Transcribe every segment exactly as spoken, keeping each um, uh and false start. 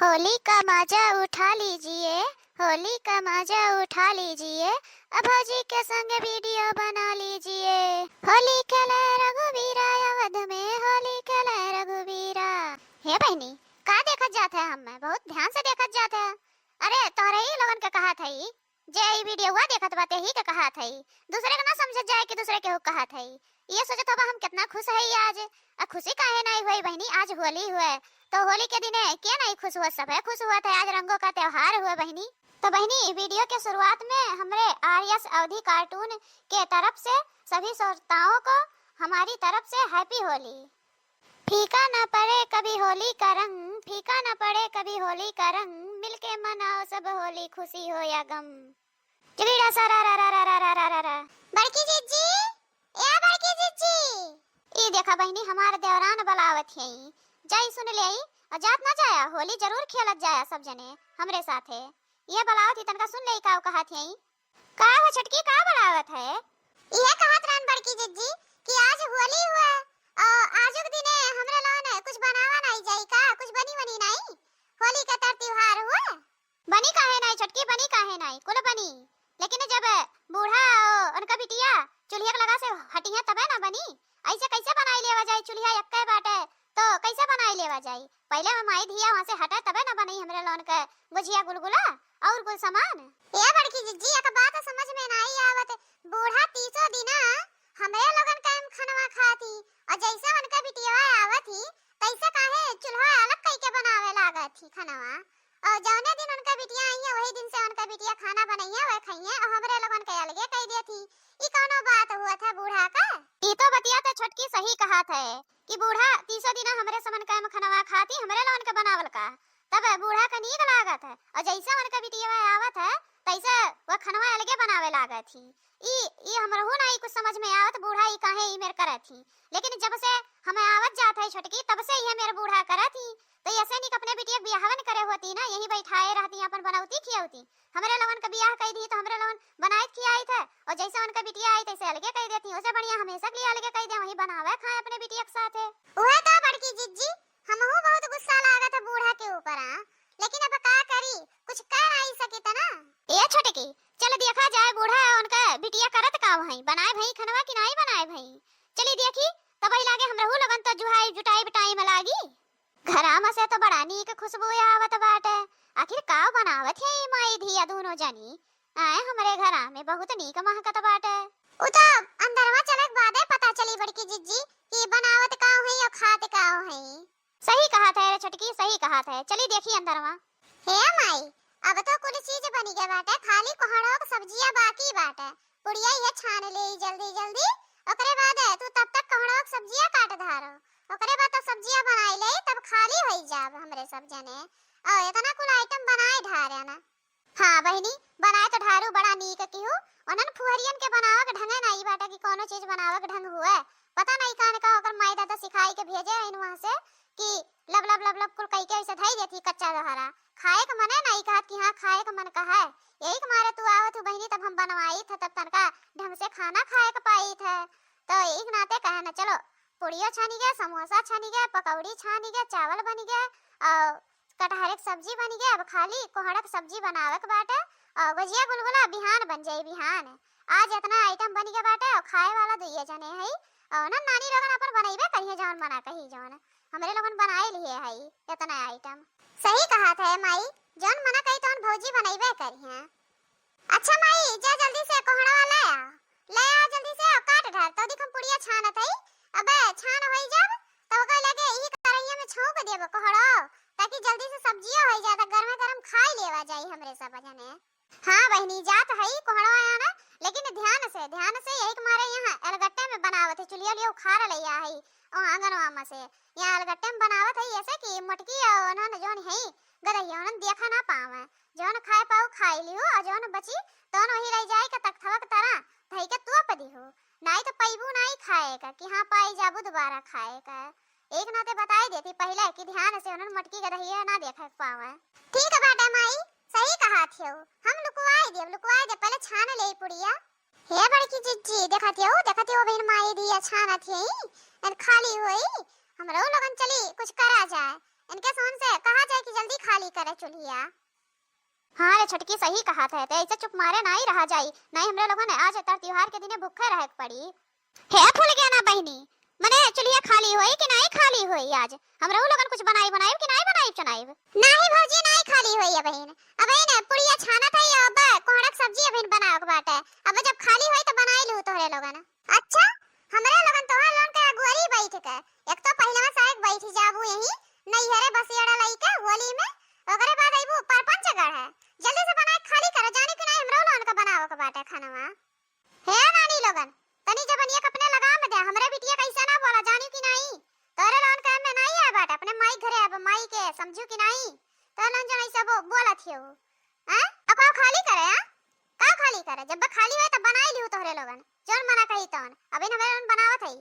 होली का मजा उठा लीजिए, होली का मजा उठा लीजिए, अब भौजी के संग वीडियो बना लीजिए। होली खेले रघुवीरा अवध में, होली खेले रघुवीरा। हे बहिनी, का देखत जात है हमें? बहुत ध्यान से देखत जात है। अरे, तोहरे ही लोगन के कहत है, जे ई वीडियोवा देखत बाटे ही के कहत है, दूसरे के ना समझत जाए कि दूसरे केहू कहत है। ये सोचत होबा हम कितना खुश है आज। आ खुशी काहे नहीं हुई बहिनी, आज होली हुए, तो होली के दिने के नहीं खुश हुआ? सब है खुश हुआ था, आज रंगों का त्योहार हुआ बहिनी। तो बहिनी, वीडियो के शुरुआत में हमरे आर एस अवधी कार्टून के तरफ से सभी श्रोताओं को हमारी तरफ से हैप्पी होली। फीका न पड़े कभी होली का रंग, फीका न पड़े कभी होली का रंग, मिलके मनाओ सब होली, खुशी हो या गम। चिड़ीड़ा सा रा रा रा रा रा रा रा रा रा। बड़की जिज्जी, ए बड़की जिज्जी। ई देखा बहिनी, हमार देवरान बलावत हई, जाई सुन ले आई, और जात ना जाया, होली जरूर खेलत जाया सब जने हमरे साथे। ये बलावत ही, तनका सुन ले आई का कहत हई। का हो छोटकी, का बलावत है? इहे कहत रहन बड़की जिज्जी कि आज होली हुए, और आजुक दिने हमरे लोगन कुछ बनावा नहीं जाई का, कुछ बनी वनी नहीं, होली का तर त्योहार हुए। बनी काहे नाई छोटकी, बनी काहे नाई, कुल बनी। लेकिन जब बूढ़ा ओ उनका बिटिया चूल्हिया के लगा से हटिया तबे ना बनी। ऐसे कैसे बनाई लेवा जाई? चूल्हिया एक्के बाटे तो कैसे बनाई लेवा जाई? पहले हम माई धिया वहाँ से हटे तबे ना बनी हमरे लोगन के गुझिया गुलगुला और कुल सामान। ए बड़की जिज्जी, एक बात समझ में नाई आवत। बूढ़ा तीसो दिना हमरे लोगन के हम खनवा खाती और जैसे उनका बिटिया आवत ही तैसे काहे चूल्हा अलग कई के बनावे लागत ही खनवा? और जौने दिन उनका बिटिया आई है, वही दिन से उनका बिटिया खाना बनइहे, वह खइहे, और हमरे लोगन के अलगे कई देती। ई कौनो बात हुआ था बूढ़ा का? ई तो बतिया तो छोटकी सही कहत है कि बूढ़ा तीसो दिना हमरे समन का में खनवा खाती, हमरे लोगन के बनावल का। तब बूढ़ा का नीक लागत है, और जैसे उनका बिटिया आवत है, तैसे वह खनवा अलगे बनावे लागत ही। ई, ई हमरहू ना ई कुछ समझ में आवत, बूढ़ा ई काहे ई मेर करत ही। लेकिन जब से हमें आवत जात है छोटकी, तब से ये मेरे बूढ़ा करत ही। तो ऐसे निक अपने बिटिया के बियाहवन करे होती ना, यही बैठाए रहती, अपन बनौती खियौती। हमरे लोगन के बियाह कई दी तो हमरे लोगन बनाइत खियाइत है, और जैसे उनका बिटिया आई तैसे अलगे कई देती। उसे बढ़िया हमेशा के लिए अलगे कई दे, वही बनावे खाए अपने बिटिया के साथ है। उहे तो बड़की जिज्जी, हमहू बहुत गुस्सा लागत है बूढ़ा के ऊपर, हाँ। लेकिन अब का करी, कुछ कर नहीं सकित ना। ए छोटकी, चल देखा जाए बूढ़ा उनका बिटिया करत का वहीं, बनाए भई खनवा कि नाई बनाए भई। चली देखी, तब ही लागे हमरहू लोगन तो जुहाई जुटाई बटाई में लागी। घरा में से तो बड़ा नीक खुशबू आवत बाटे। आखिर का बनावत है ई माई धिया दोनों जनी? आए, हमरे घरा में बहुत नीक महकत बाटे। उ तो अंदरवा चले के बादे पता चली बड़की जिज्जी कि बनावत का है या खात का है। सही कहत है रे छोटकी, सही कहत है। चली देखी अंदरवा। हे माई, अब तो कुल चीज बनी गए बाटे, खाली कोहड़ो के सब्जिया बाकी बाटे। पुड़िया ये छान ले जल्दी जल्दी, ओकरे बाद तू तब तक कोहड़ो के सब्जिया काट धारो, ओकरे बाद तो सब्जिया बनाई ले, तब खाली होई जाब हमरे सब जने। और इतना कुल आइटम बनाए ढारे ना। हाँ बहिनी, बनाए तो ढारू बड़ा नीक किहू। उन्हन फुहरियन के बनावे के ढंगे नाई बाटे कि कौनो चीज बनावे के ढंग हुए। पता नहीं कान का ओकर माई दादा सिखाई के भेजे हईन वहाँ से कि लब लब लब लब कुल कई के ऐसे धई देती कच्चा दोहरा। खाए के मने नाई कहत कि हाँ खाए के मन का है। यही के मारे तू आवत हूँ बहिनी, तब हम बनवाई थे, तब तनका ढंग से खाना खाए के पाई थे। तो एक नाते कहे न चलो पुड़ियो छानी गया, समोसा छानी गया, पकौड़ी छानी गया, चावल बनी गया और कटहरे के सब्जी बनी गया। अब खाली कोहड़ा के सब्जी बनावे के बाटे और गुजिया गुलगुला बिहान बन जाई बिहान। आज इतना आइटम बनी गया बाटे और खाए वाला दुइये जने हई और ना नानी लोगन अपन बनइबे करिहे जौन मना कही जौन। हमरे लोगन बनाए लिए हई इतना आइटम। सही कहा थे माई, जौन मना कही तौन भौजी बनइबे करिहे। अच्छा माई, जा जल्दी से कोहड़वा ले आ, ले आ जल्दी से और काट ढार, तो देख हम पुड़िया छानत हई। अबे छान होई जब, तो ओकर लगे यही कढ़ैया में छौंक देब कोहड़ो, ताकि जल्दी से सब्जियो होई जाए, तो गरमे गरम खाई लेवा जाई हमरे सब जने। हाँ बहिनी, जात हई कोहड़वा आना, लेकिन ध्यान से, ध्यान से, यही के मारे यहाँ अलगट्टे में बनावत है, चुलिया उलिया उखाड़ ले आ हई, ओ आंगनवा में से, यहाँ अलगट्टे में बनावत हई, ऐसे कि मोटकी और उन्हन जौन हई गदहिया, उन्हन देखा ना पावे। जौन खाए पाऊ खाई लिहू, और जौन बची तौन वही रह जाए के तख्तवा के तरह धई के तोप दिहू। नाई तो पैबू नाई खाए का कि हाँ पाई जाबू दोबारा खाए का। एक नाते बताई देती पहले कि ध्यान से उन्हन मोटकी गदहिया ना देखे पावे। ठीक बाटे माई, सही कहा थियो, हम लुकवाई देब, लुकवाई देब, पहले छान ले पुड़िया। हे बड़की जिज्जी, देखा थियो, देखा थियो, बहिन माई धिया छानत हई, अन खाली होई, हमरो लोगन चली कुछ करा जाए। इनके सोन से कहा जाए कि जल्दी खाली करे चुल्हिया। हाँ रे छोटकी, सही कहत है, ते ऐसे चुप मारे नाई रहा जाई, नाई हमरे लोगन आज तर त्योहार के दिने भूखे रहे के पड़ी। हे फूल के ना बहिनी, मने चुल्हिया खाली होई कि नाई खाली होई आज? हमरहू लोगन कुछ बनाई बनाई कि नाई बनाई चुनाई? नाही भौजी, नाई खाली होई है बहिन। अब बहिन पुड़िया छानत है, अब कोहड़ा के सब्जी अबहिन बनावे के बाटे। अब जब खाली होई तो बनाई लू तोहरे लोगन। अच्छा, हमरे लोगन तोहर लोगन के अगुवरी बैठ के, एक तो पहिलवा साहेब बैठ जाबू यहीं, नैहरे बसेड़ा लइके होली में, ओकरे बाद अइबू परपंच गढ़ है। जल्दी से बनाए खाली करो, जानी कि नाई हमरो लोगन के बनावे के बाटे खानवा। हे नानी लोगन, तनी जबनिया के अपने लगाम द्या, हमरे बिटिया के ऐसे ना बोला, जानी कि नाई? तोरे लोगन के में नाई आए बाटे, अपने माई घरे अब माई के समझू कि नाई? तोरे लोगन जन ऐसे बो-, बोलत हियो, हैं? अब का खाली करे, हाँ? का खाली करे? जब खाली होए तब बनाई लिहू तोहरे लोगन, जौन मना कही तौन। अबहिन हमरे लोगन बनावत हई।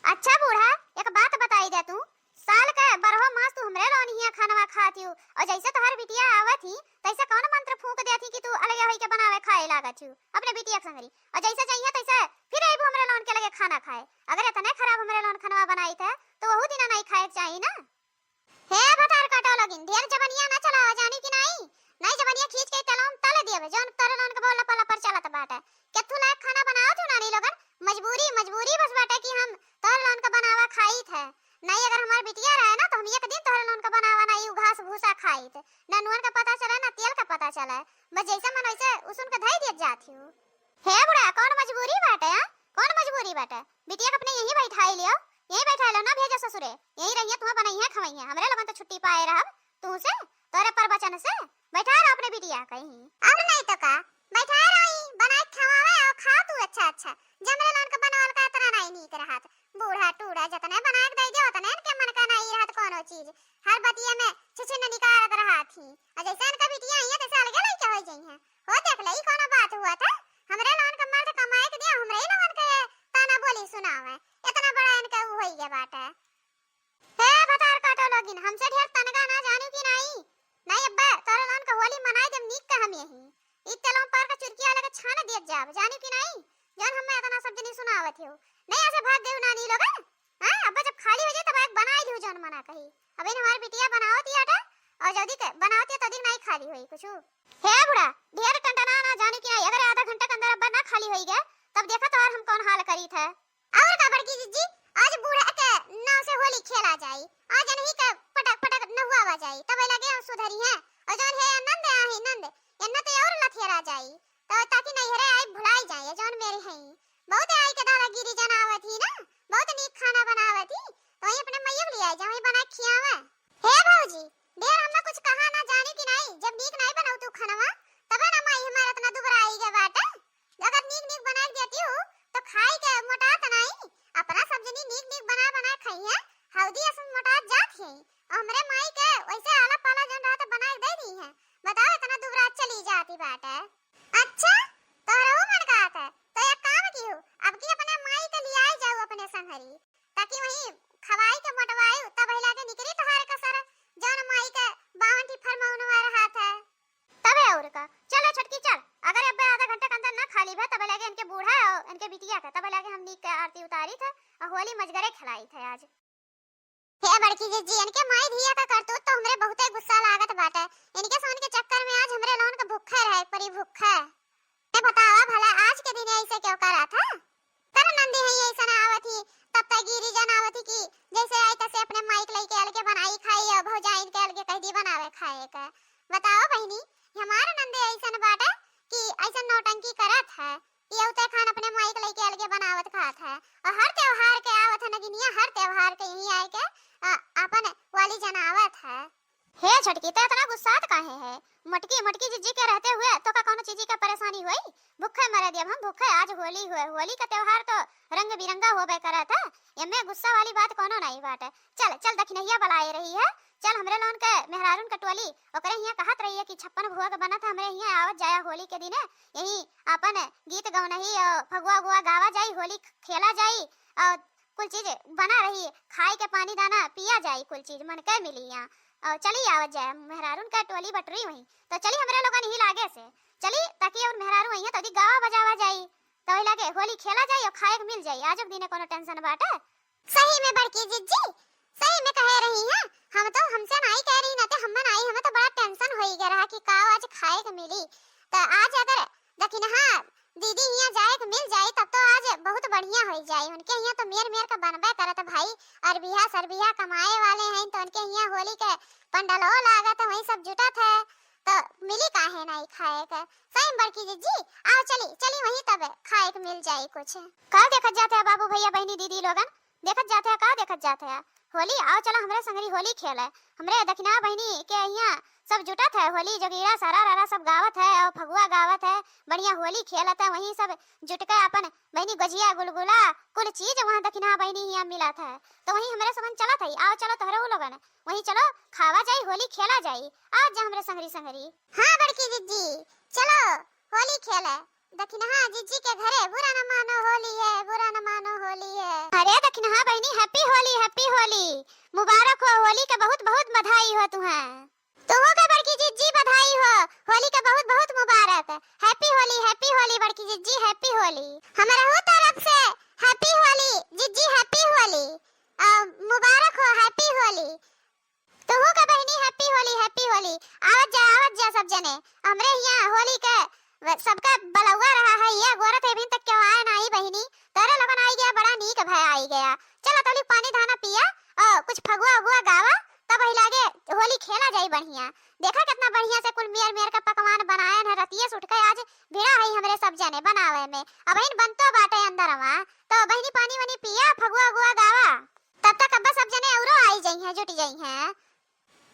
अच्छा बूढ़ा, एक बात बताई दे तू, साल के बरहो मास तू हमरे लोगन हियां खानवा खात हियो, और जैसे तोहर बिटिया आवत ही, तैसे कौन मंत्र फूंक देत ही कि तू अलगे होई के बनावे खाए लागत हियो अपने बिटिया के संगरी, और जैसे जइहे तैसे फिर अइबू हमरे लोगन के लगे खाना खाए। अगर इतने खराब हमरे लोगन खानवा बनाई थे, तो वहू दिना नहीं खाए के चाही ना। हे भतार काटो लोगिन, ढेर जबनिया ना चलाओ, जानी कि नाई? नाई जबनिया खींच के तलवा में तल दियब, जौन तोहरे लोगन के बहुत लपर लपर चलत बाटे। केथू लायक खाना बनाओ तू नानी लोगन, मजबूरी, मजबूरी बस बाटे कि हम तोहरे लोगन के बनावा खाई थे। नाई अगर हमार बिटिया रहे ना, तो हम एक दिन तोहरे लोगन के बनावा ना, यू घास भूसा खाई थे। ना नून का पता चले, ना तेल का पता चले, बस जैसे मन वैसे उसुन के धई दियत जात हियो। हे बुढ़ा, कौन मजबूरी बाटे, हाँ? कौन मजबूरी बाटे? बिटिया के अपने यहीं बैठाई लियो, यहीं बैठाई लो, ना भेजो ससुरे, यहीं रहिए, तुम्हें बनइहे खवइहे। हमरे लोगन तो छुट्टी पाए रहब तू से, तोरे प्रवचन से। बैठा रहो अपने बिटिया कहीं। और नहीं तो का, बैठा रही, बनाए खवावे और खाओ तू अच्छा अच्छा। जमरे लोगन के बनावल का इतना नहीं नीक रहत। बूढ़ा टूढ़ा जतने बनाए के दे दे, उतने इनके मन का नहीं रहत कोनो चीज। हर बतिये में छिछिन निकारत रहत ही। और जैसे इनका बिटिया आई है, तैसे अलगे लइके हो जाई हैं। हो देख ले, ई कौनो बात हुआ था? हमरे लोगन के मर्द कमाए के दिया, हमरे ही लोगन के ताना बोली सुनावे। इतना बड़ा इनके ऊ होई गया बाटे। हे भतार काटो लोगिन, हमसे ढेर तनगा ना जानू कि नाई? नाई अब्बा, तोरे लोगन के होली मनाई देम नीक के हम यही। ई तेलवा पर के चुरकिया लगे छान दियत जाब, जानू कि नाई? जौन हमें इतना सब जनी सुनावत हो। नहीं ऐसे भाग गए नानी लोगन। हाँ, अब्बा जब खाली हो जाए तब एक बनाई लियो जौन मना कही। अबे हमारी बिटिया बनावत ही आटा, और जल्दी के बनावत ही तो दिन नहीं खाली होई कुछ। हे बूढ़ा, ढेर टंटना ना जाने की आई, अगर आधा घंटा के अंदर अब्बा ना खाली होई गए, तब देखा तोहार हम कौन हाल करी थे। और का बड़की जिज्जी, आज बूढ़ा के नाव से होली खेला जाई, आज इन्हीं के पटक पटक नहुआवा जाई, तब लगे हम सुधरी हैं। और जौन है नंद आहे नंद, इन्ना तो और लथेरा जाई, तो ताकि नैहरे आई भुलाई जाए, जौन मेरे हैं। बहुत आई के दादा गिरी जनावत ही ना, बहुत नीक खाना बनावत ही, तो वही अपने मैया के लिए आई जा, वही बना के खियावे। हे भौजी, ढेर हमें कुछ कहा ना जानी कि नहीं, जब नीक नहीं बनाऊ तू खानवा, तबे ना माई हमारा इतना दुबरा आई गए बाटे। अगर नीक नीक बना के देती हूँ, तो खाई के मोटात नहीं, अपना सब जनी नीक नीक बना बना खाई है, हल्दी असन मोटात जात है। और हमरे माई के वैसे आला पाला जौन रहता बना के दे दी है, बताओ इतना दुबरा चली जाती बाटे। अच्छा, तोहरहू मन कहत है, तो एक काम किहू, अब की अपने माई के लियाई जाऊ अपने संघरी, ताकि वहीं खवाई के मोटवाई, तब हिला के निकरी तोहार कसर, जौन माई के बावन ठी फरमौनवा रहत है। तबे और का, चलो छोटकी चल, अगर अब आधा घंटा के अंदर ना खाली भा, तब लगे इनके बूढ़ा और इनके बिटिया के, तब लगे हम नीक के आरती उतारी थे और होली मजगरे खिलाई थे आज। हे बड़की जिज्जी, इनके माई धिया का करतूत तो हमरे बहुते गुस्सा लागत बाटे। इनके सोन के चक्कर में आज हमरे लोगन के भूखे रहे पड़ी, भूखे। ए बतावा भला, आज के दिन ऐसे क्यों करा था? कर नंदी है ऐसा ना आवत ही, तब तक गिरी जन आवत ही कि जैसे आई तैसे अपने माई के लइके अलगे बनाई खाई और भौजाइन के अलगे कह दी बनावे खाए के। बताओ बहिनी, हमार नंदी ऐसन बाटे कि ऐसन नौटंकी करत है। ये उते खान अपने माई के लइके अलगे बनावत खात है, और हर त्योहार के आवत है नगिनिया, हर त्योहार के यहीं आए के, अ, अपन वाली जनावत है। हे छोटकी, तो इतना गुस्सात काहे है? मोटकी, मोटकी जिज्जी के रहते हुए तो का कौनो चीजी के परेशानी हुई? भूखे मरे दियब हम, भूखे। आज होली हुए, होली का त्योहार तो रंग बिरंगा होबे करत है, एमे गुस्सा वाली बात कौनो नहीं बाटे। चल, चल, दखिनैया बुलाए रही है, चल, हमरे लोगन के मेहरारून के टोली, ओकरे हियां कहत रही है कि छप्पन भोग बनत है, हमरे हियां आवत जाया होली के दिने, यही आपन गीत गवनही और फगुआ उगुआ गावा जाई, होली खेला जाई और कुल चीज बना रही, खाई के पानी दाना पिया जाई, कुल चीज मन के मिली यहाँ। और चली आवत जाए, मेहरारून के टोली बटरी वहीं, तो चली हमरे लोगन ही लागे से चली, ताकि और मेहरारू वहीं तो दी गावा बजावा जाई, तो वही लागे होली खेला जाई और खाए के मिल जाई, आज के दिने कोनो टेंशन बाटे। सही में बड़की जिज्जी, सही में कहे रही हैं, हम तो, हमसे नाई कह रही ना, ते हम्मे नाई, हमें तो बड़ा tension होई गया रहा कि का आज खाए के मिली। त आज अगर दखिनहा दीदी हियाँ जाए के मिल जाई, तब तो आज बहुत बढ़िया होई जाई। उनके हियाँ तो मेर मेर के बनबे करत है भाई, अरबिहा सरबिहा कमाए वाले हैं, तो उनके हियाँ होली के पंडलो लागत है, वहीं सब जुटत है, तो मिली काहे नाई खाए के। सही में बड़की जिज्जी, आओ चली, चली वहीं तब खाए के मिल जाई कुछ। का देखत जाते हैं बाबू भैया बहिनी दीदी लोगन, देखत जाते हैं, का देखत जाते हैं? होली, आओ चला हमरे संगरी होली खेले। हमरे दखिनहा बहिनी के हियाँ सब जुटत है, होली जोगीरा सारा रारा सब गावत है और फगुआ गावत है, बढ़िया होली खेलत है। वहीं सब जुट के अपन बहिनी गोजिया गुलगुला कुल चीज वहाँ दखिनहा बहिनी हियाँ मिलत है, तो वहीं हमरे संगन चलत है। आओ चलो तोहरे लोगन, वहीं चलो खावा जाई, होली खेला जाई। आ जा हमरे संगरी संगरी। हाँ बड़की जिज्जी, चलो होली खेले। दखिनहा जिज्जी के घरे बुरा न मानो होली है, बुरा न मानो होली है। अरे दखिनहा बहिनी, happy होली, happy होली, मुबारक हो, होली के बहुत बहुत बधाई हो तुहें। तुहू के बड़की जिज्जी बधाई हो, होली के बहुत बहुत मुबारक। Happy होली, happy होली बड़की जिज्जी, happy होली। हमरहू तरफ से happy होली जिज्जी, happy होली। अ, मुबारक हो, happy होली। तुहू के बहिनी happy होली, happy होली। आवत जा, आवत जा सब जने। हमरे हियाँ होली के व-, सबका बलौआ रहा है, ये गोरत है, अभी तक क्यों आए नाई बहिनी। तोरे लोगन आई गया, बड़ा नीक भय आई गया। चला तौली पानी धाना पिया और कुछ फगुआ उगुआ गावा, तब ही लागे होली खेला जाई बढ़िया। देखा कितना बढ़िया से कुल मेर मेर का पकवान बनायन है, रतिये से उठ के आज भिड़ा है हमरे सब जने बनावे में। अबहिन बनतो बाटे अंदरवा, तो बहिनी पानी वनी पिया, फगुआ उगुआ गावा। तब तक अब्बा सब जने औरो आई जइहें, जुट जइहें।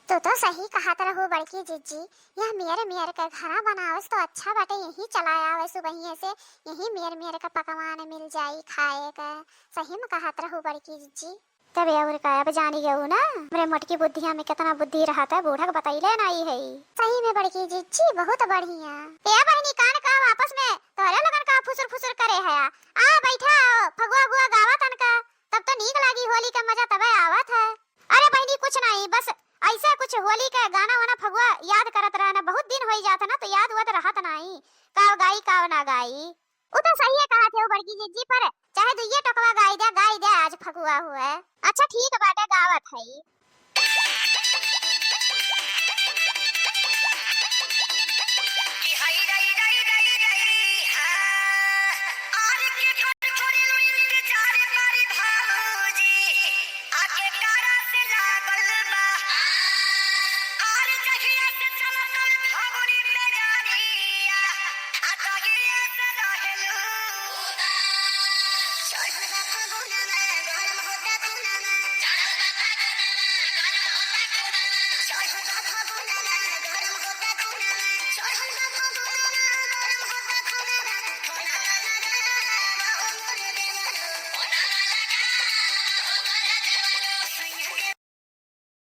तू तो सही कहत रहू बड़की जिज्जी, यह मेर मेर के घरा बनावस तो अच्छा बाटे, यहीं चला आवे सुबहिये से, यहीं मेर मेर के पकवान मिल जाई खाए के। सही में कहत रहू बड़की जिज्जी। तबे और का, अब जानी गऊ ना, हमरे मोटकी बुद्धिया में कितना बुद्धि रहत है, बूढ़ा के बतैले नाई है। सही में बड़की जिज्जी, बहुत बढ़िया। ए बहिनी, कान का आपस में तोहरे लोगन का फुसुर फुसुर करे है? आ बैठा, फगुआ गुआ गावा तनका, तब तो नीक लागी, होली का मजा तबे आवत है। अरे बहिनी, कुछ नहीं, बस ऐसा कुछ होली का गाना वाना फगुआ याद करत रहे ना, बहुत दिन होई जात है ना, तो याद उद रहत नहीं, का गाई का ना गाई। उ तो सही है कहत है बड़की जिज्जी, पर चाहे दुइये टोकवा गाई दे, गाई दे, आज फगुआ हुए। अच्छा ठीक बाटे, गावत है।